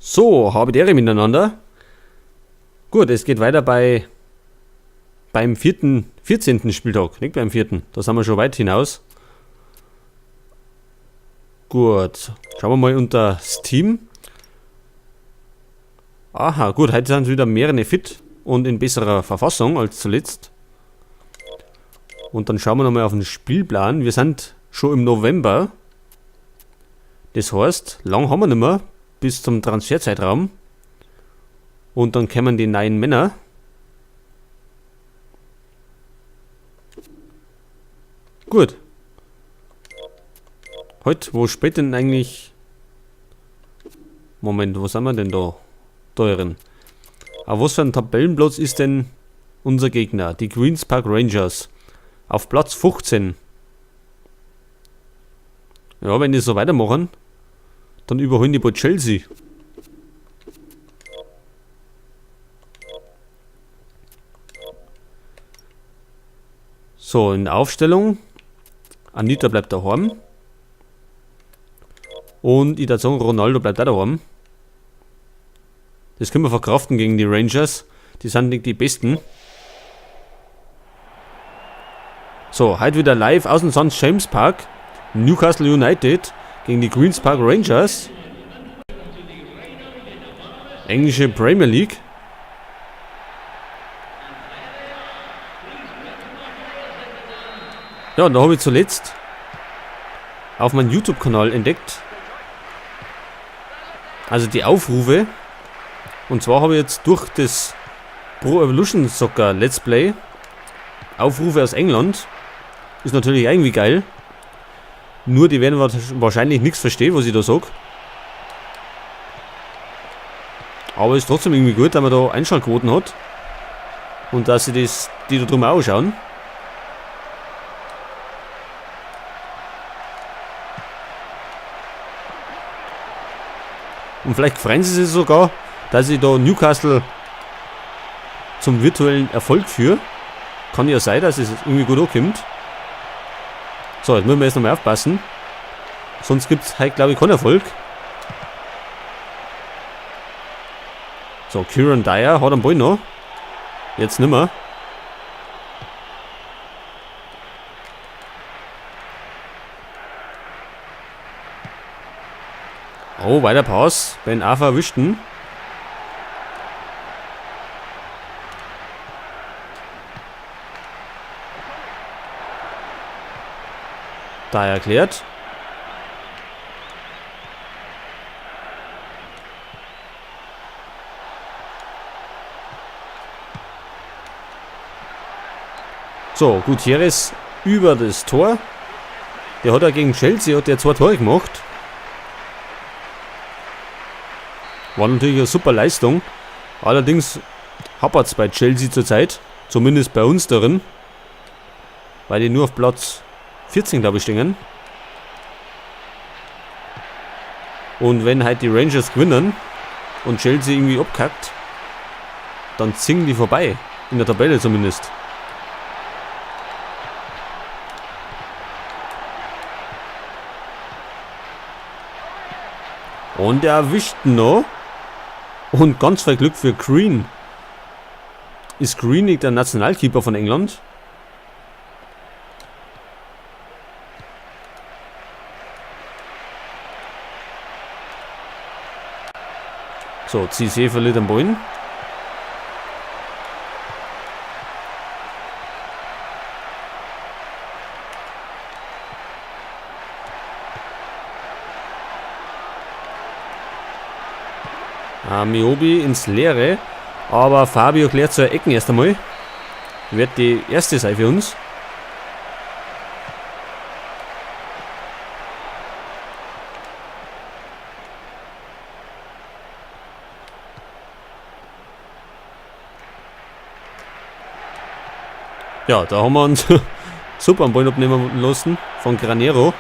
So, habe die Ehre miteinander. Gut, es geht weiter beim 14. Spieltag, nicht beim vierten. Da sind wir schon weit hinaus. Gut, schauen wir mal unter das Team. Aha, gut, heute sind wieder mehrere fit und in besserer Verfassung als zuletzt. Und dann schauen wir nochmal auf den Spielplan. Wir sind schon im November. Das heißt, lang haben wir nicht mehr bis zum Transferzeitraum. Und dann kommen die neuen Männer. Gut. Heute, wo spielt denn eigentlich... Moment, wo sind wir denn da? Teuren. Aber was für ein Tabellenplatz ist denn unser Gegner? Die Queen's Park Rangers. Auf Platz 15. Ja, wenn die so weitermachen, dann überholen die bald Chelsea. So, in der Aufstellung. Anita bleibt daheim. Und ich würde sagen, Ronaldo bleibt auch daheim. Das können wir verkraften gegen die Rangers. Die sind nicht die Besten. So, heute wieder live aus dem St. James Park. Newcastle United gegen die Queen's Park Rangers. Englische Premier League. Ja, und da habe ich zuletzt auf meinem YouTube-Kanal entdeckt. Also die Aufrufe. Und zwar habe ich jetzt durch das Pro Evolution Soccer Let's Play Aufrufe aus England. Ist natürlich irgendwie geil. Nur die werden wahrscheinlich nichts verstehen, was ich da sag. Aber ist trotzdem irgendwie gut, dass man da Einschaltquoten hat. Und dass sie die da drüben auch schauen. Und vielleicht freuen sie sich sogar, dass ich da Newcastle zum virtuellen Erfolg führe. Kann ja sein, dass es irgendwie gut ankommt. So, jetzt müssen wir erst nochmal aufpassen. Sonst gibt's heute, glaub ich, keinen Erfolg. So, Kieran Dyer hat einen Ball noch. Jetzt nimmer. Oh, weiter Pass. Ben Arfa erwischten. Da erklärt. So, Gutierrez über das Tor. Der hat ja gegen Chelsea hat der 2 Tore gemacht. War natürlich eine super Leistung. Allerdings hapert's bei Chelsea zurzeit. Zumindest bei uns darin. Weil die nur auf Platz 14, glaub ich, stehen. Und wenn halt die Rangers gewinnen und Chelsea irgendwie abkackt, dann ziehen die vorbei. In der Tabelle zumindest. Und er erwischt ihn noch. Und ganz viel Glück für Green. Ist Green nicht der Nationalkeeper von England? So, Cissé verliert den Ball. Miobi ins Leere, aber Fabio klärt zur Ecken erst einmal. Wird die erste sein für uns. Ja, da haben wir uns super am Ball abnehmen lassen von Granero.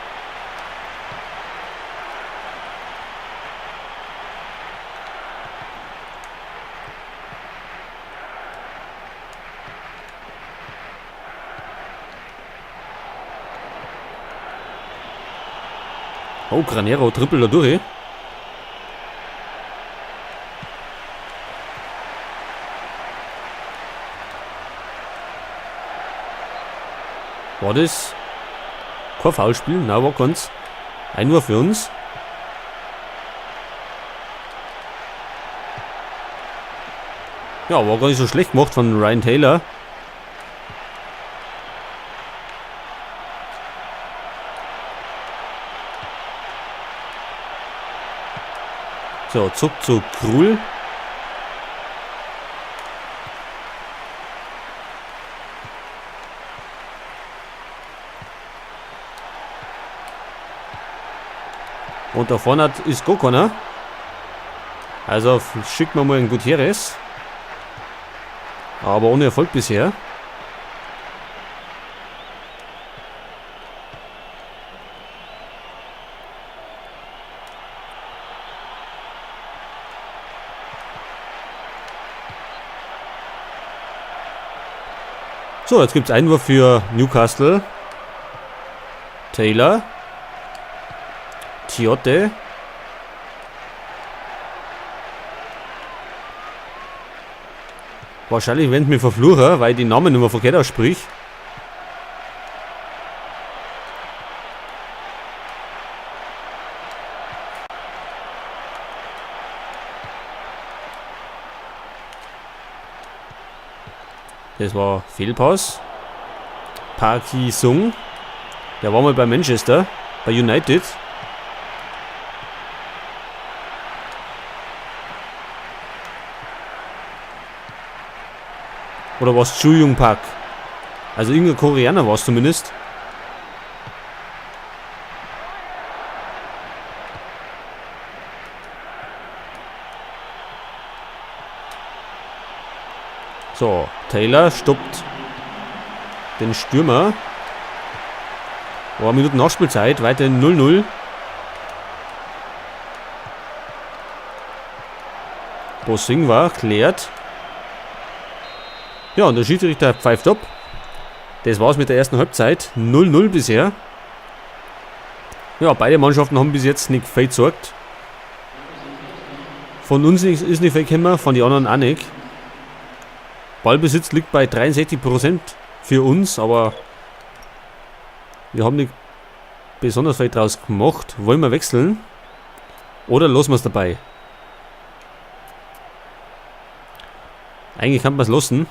Oh, Granero trippelt da durch. War das kein Foulspiel? Nein, war keins. Einwurf für uns. Ja, war gar nicht so schlecht gemacht von Ryan Taylor. So, zurück zu Krul. Und da vorne ist gar keiner. Also schicken wir mal einen Gutierrez. Aber ohne Erfolg bisher. So, jetzt gibt's Einwurf für Newcastle. Taylor. Tiote. Wahrscheinlich werden sie mich verfluchen, weil ich die Namen immer verkehrt aussprich. Das war Fehlpass. Park Ji-sung. Der war mal bei Manchester, bei United. Oder war's Chu Jung Park? Also irgendein Koreaner war's zumindest. So, Taylor stoppt den Stürmer. Oh, Minuten Nachspielzeit, weiterhin 0-0. Bosingwa klärt. Ja, und der Schiedsrichter pfeift ab. Das war's mit der ersten Halbzeit. 0-0 bisher. Ja, beide Mannschaften haben bis jetzt nicht viel gezeigt. Von uns ist nicht viel gekommen, von den anderen auch nicht. Ballbesitz liegt bei 63% für uns, aber wir haben nicht besonders viel draus gemacht. Wollen wir wechseln? Oder lassen wir's dabei? Eigentlich kann man's lassen.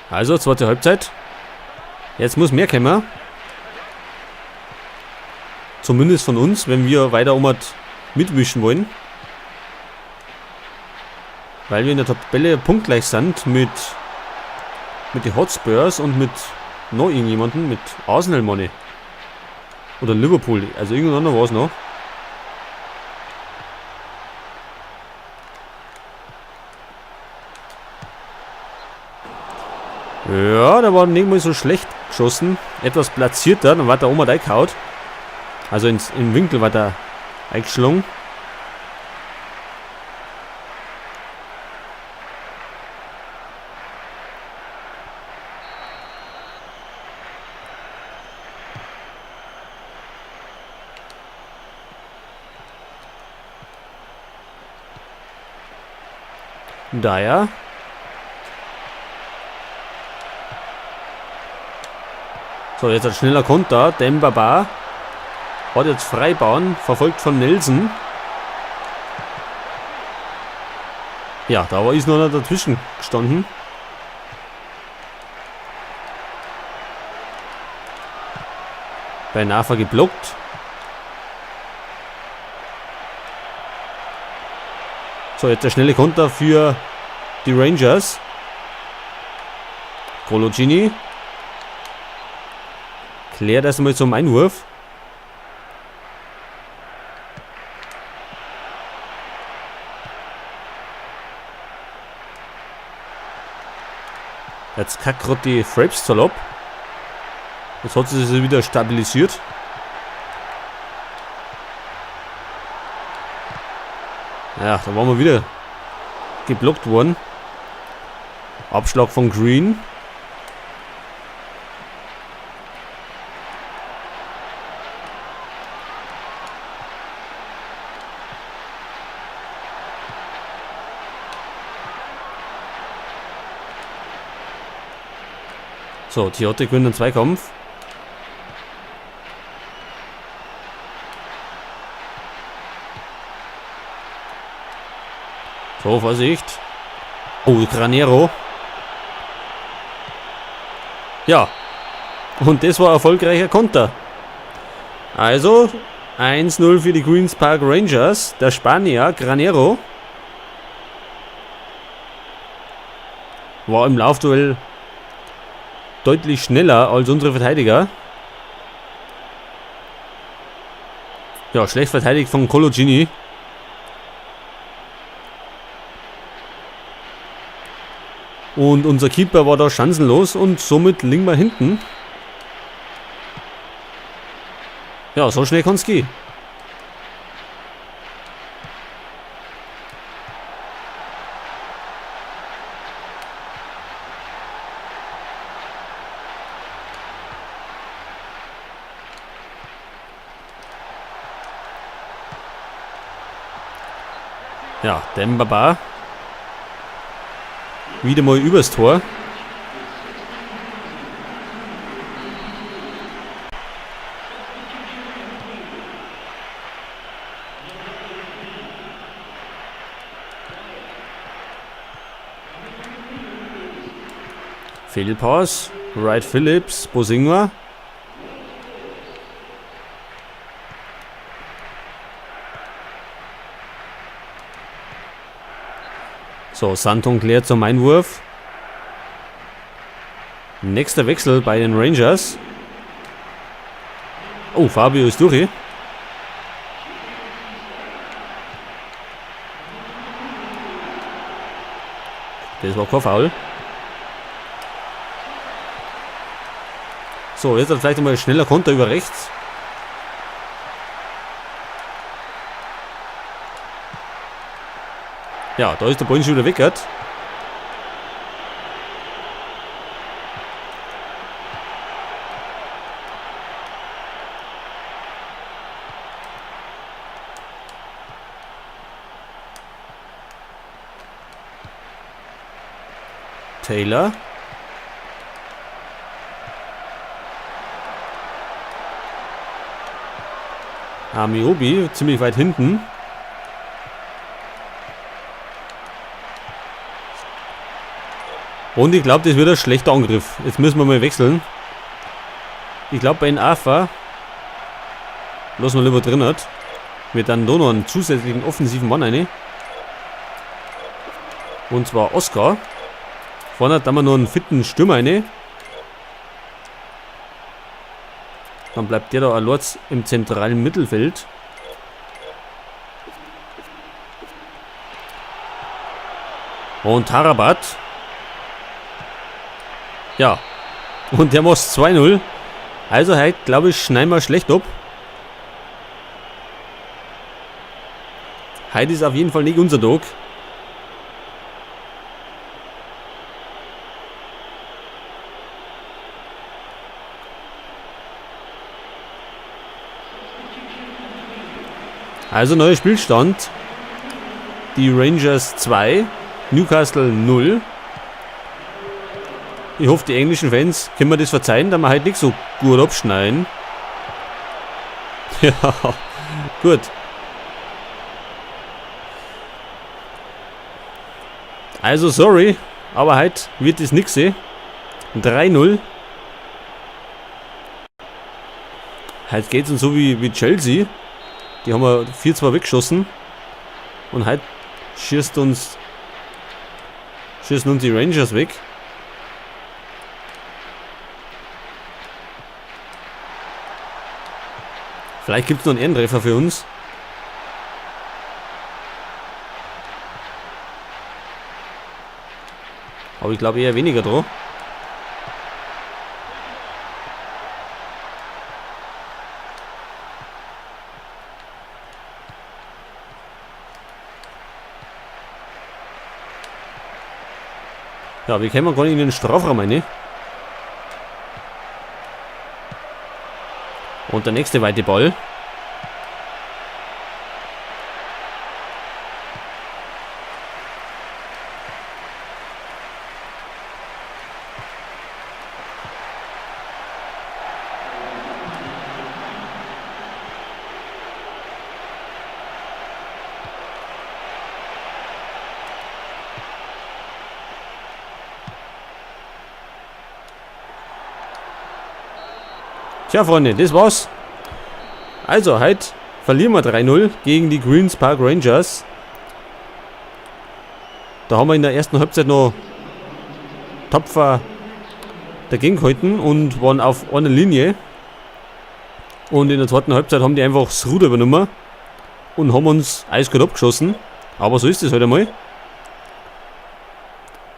Also, zweite Halbzeit. Jetzt muss mehr kommen. Zumindest von uns, wenn wir weiter mitwischen wollen. Weil wir in der Tabelle punktgleich sind mit den Hotspurs und mit noch irgendjemandem, mit Arsenal Money. Oder Liverpool, also irgendein anderer war's noch. Ja, da war nicht mal so schlecht geschossen. Etwas platzierter, dann war der Oma reingehauen. Also im Winkel war der eingeschlagen. Daher. So, jetzt ein schneller Konter. Demba Ba hat jetzt Freibahn, verfolgt von Nelson. Ja, da ist noch einer dazwischen gestanden. Bei Nafa geblockt. So, jetzt der schnelle Konter für die Rangers. Coloccini klärt erstmal zum Einwurf. Jetzt kackt grad die Frames-Zahl ab. Jetzt hat sie sich wieder stabilisiert. Ja, da waren wir wieder geblockt worden. Abschlag von Green. So, Tiote gewinnt den Zweikampf. So, Vorsicht. Oh, Granero. Ja. Und das war erfolgreicher Konter. Also, 1-0 für die Queen's Park Rangers. Der Spanier Granero war im Laufduell deutlich schneller als unsere Verteidiger. Ja, schlecht verteidigt von Coloccini. Und unser Keeper war da chancenlos und somit liegen wir hinten. Ja, so schnell kann's gehen. Ja, Demba Ba. Wieder mal übers Tor. Fehlpass. Wright Phillips, Bosingwa. So, Santon klärt zum Einwurf. Nächster Wechsel bei den Rangers. Oh, Fabio ist durch. Das war kein Foul. So, jetzt vielleicht einmal schneller Konter über rechts. Ja, da ist der Ball schon wieder weg. Taylor. Amiobi, ziemlich weit hinten. Und ich glaub, das wird ein schlechter Angriff. Jetzt müssen wir mal wechseln. Ich glaub, bei Afa lassen wir lieber drin hat. Mit dann da noch einen zusätzlichen offensiven Mann rein. Und zwar Oscar. Vorne hat wir noch einen fitten Stürmer rein. Dann bleibt der da allein im zentralen Mittelfeld. Und Taarabt. Ja. Und der macht 2-0. Also heute, glaube ich, schneiden wir schlecht ab. Heute ist auf jeden Fall nicht unser Tag. Also neuer Spielstand. Die Rangers 2, Newcastle 0. Ich hoffe, die englischen Fans können mir das verzeihen, da wir heute nicht so gut abschneiden. Ja, gut. Also sorry, aber heute wird das nix, eh. 3-0. Heute geht's uns so wie Chelsea. Die haben wir 4-2 weggeschossen. Und heute schießen uns die Rangers weg. Vielleicht gibt's noch einen Ehrentreffer für uns. Aber ich glaube eher weniger dran. Ja, wir kämen gar nicht in den Strafraum rein, ne? Und der nächste weite Ball. Tja, Freunde, das war's. Also, heute verlieren wir 3-0 gegen die Queen's Park Rangers. Da haben wir in der ersten Halbzeit noch tapfer dagegen gehalten und waren auf einer Linie. Und in der zweiten Halbzeit haben die einfach das Ruder übernommen und haben uns eiskalt abgeschossen. Aber so ist es halt einmal.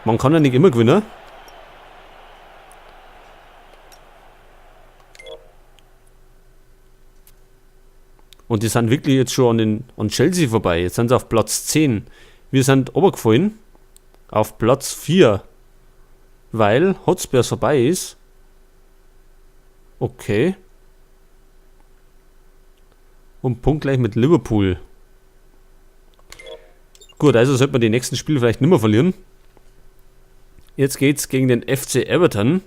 Man kann ja nicht immer gewinnen. Und die sind wirklich jetzt schon an Chelsea vorbei. Jetzt sind sie auf Platz 10. Wir sind runtergefallen auf Platz 4. Weil Hotspurs vorbei ist. Okay. Und punktgleich mit Liverpool. Gut, also sollte man die nächsten Spiele vielleicht nimmer verlieren. Jetzt geht's gegen den FC Everton.